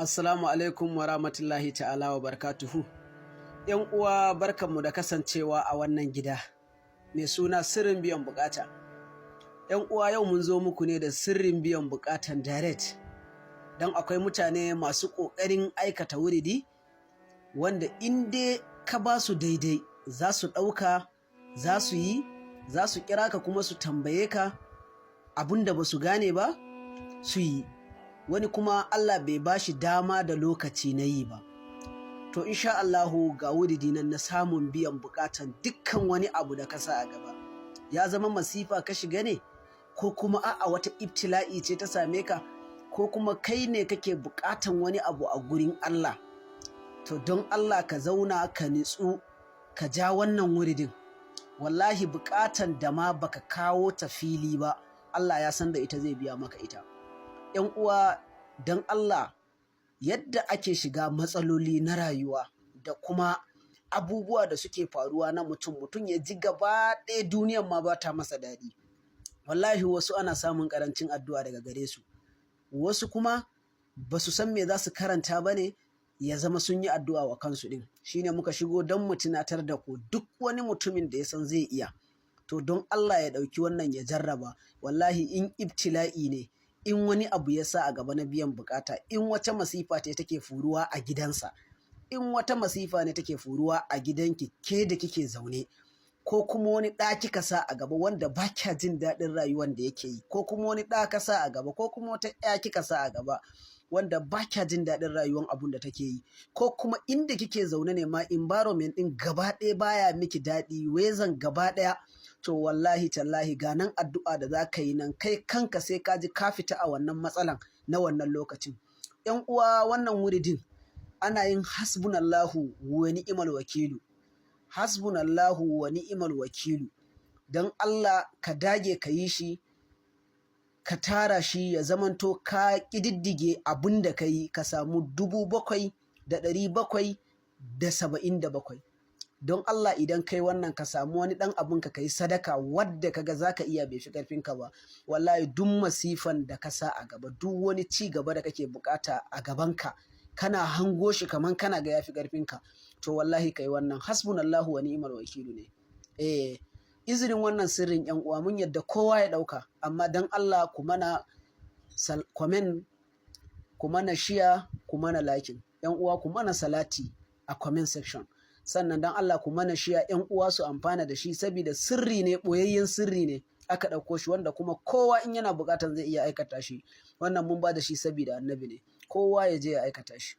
Assalamu alaikum wa rahmatullahi ta'ala wa barkatuhu. ‘Yan uwa, barkanmu da kasancewa a wannan gida mai suna Sirrin Biyan Bukata. ‘Yan uwa, yau mun zo muku ne da sirrin biyan bukatan direct. Don akwai mutane masu ƙoƙarin aikata wuridi wanda in dai ka ba su daidai, za su ɗauka, za su yi, za su kira ka kuma su tambaye ka abun da ba su gane ba su yi. Wani kuma Allah bai ba shi dama da lokaci na yi ba. To, insha Allahu ga wuridi nan na samun biyan bukatan dukkan wani abu da ka sa a gaba. Ya zama masifa ka shiga ne, ko kuma a'a, wata ibtila'i ce ta same ka, ko kuma kai ne kake bukatan wani abu a gurin Allah. To, don Allah ka zauna ka nitsu ka ja wannan wuridin. Wallahi bukatan da ma baka kawo ta fili ba, Allah ya san da ita, zai biya maka ita. ‘Yan uwa, don Allah, yadda ake shiga matsaloli na rayuwa da kuma abubuwa da suke faruwa na mutum, mutum ya ji gaba ɗaya duniyan ma ba ta masa daɗi. Wallahi wasu ana samun ƙarancin addu'a daga gare su. Wasu kuma ba su san me za su karanta ba ne ya zama sun yi addu'a wa kansu ɗin. Shi ne muka shigo don mu tunatar da ku, duk wani mutumin da ya san zai iya. To, don Allah ya ɗauki wannan ya jarraba. Wallahi in ibtila'i ne, in wani abu ya sa a gaba na biyan bukata, in wata masifa ce take furuwa a gidansa, in wata masifa ne take furuwa a gidanki ke da kike zaune, ko kuma wani ɗa kika sa a gaba wanda ba kya jin daɗin rayuwan da yake yi, ko kuma wani ɗa ka sa a gaba, ko kuma wata ‘ya kika sa a gaba wanda ba kya jin daɗin rayuwan abun da take yi, ko kuma inda kike zaune ne ma environment ɗin gaba ɗaya baya miki daɗi, wezan gaba ɗaya, to wallahi tallahi ga nan addu'a da za ka yi nan, kai kanka sai ka ji ka fita a wannan matsalan na wannan lokacin. ‘Yan uwa, wannan wuridin ana yin hasbunallahu wa ni'mal wakilu. Hasbunallahu wa ni'mal wakilu. Don Allah ka dage ka yi shi, ka tara shi ya zamanto ka ƙididdige abun da ka yi, ka samu 7,777. Don Allah idan kai wannan, ka samu wani ɗan abun ka yi sadaka wadda ka ga za ka iya, bai fi ƙarfinka ba. Wallahi duk masifan da ka sa a gaba, duk wani ci gaba da kake bukata a gabanka, kana hango shi kaman kana ga ya fi ƙarfinka. To, wallahi kai wannan hasbunallahu wa ni'mal wakilu ne. Eh, izinin wannan sirrin, ‘yan uwa, mun yadda kowa ya ɗauka, amma don Allah ku mana comment, ku mana share, ku mana liking. ‘Yan uwa, ku mana salati a comment section. Sannan don Allah ku mana share, ‘yan uwa su amfana da shi, saboda sirri ne, ɓoyayyen sirri ne aka ɗauko shi, wanda kuma kowa in yana buƙatan zai iya aikata shi. Wannan mun ba da shi saboda Annabi ne. Kowa ya je ya aikata shi.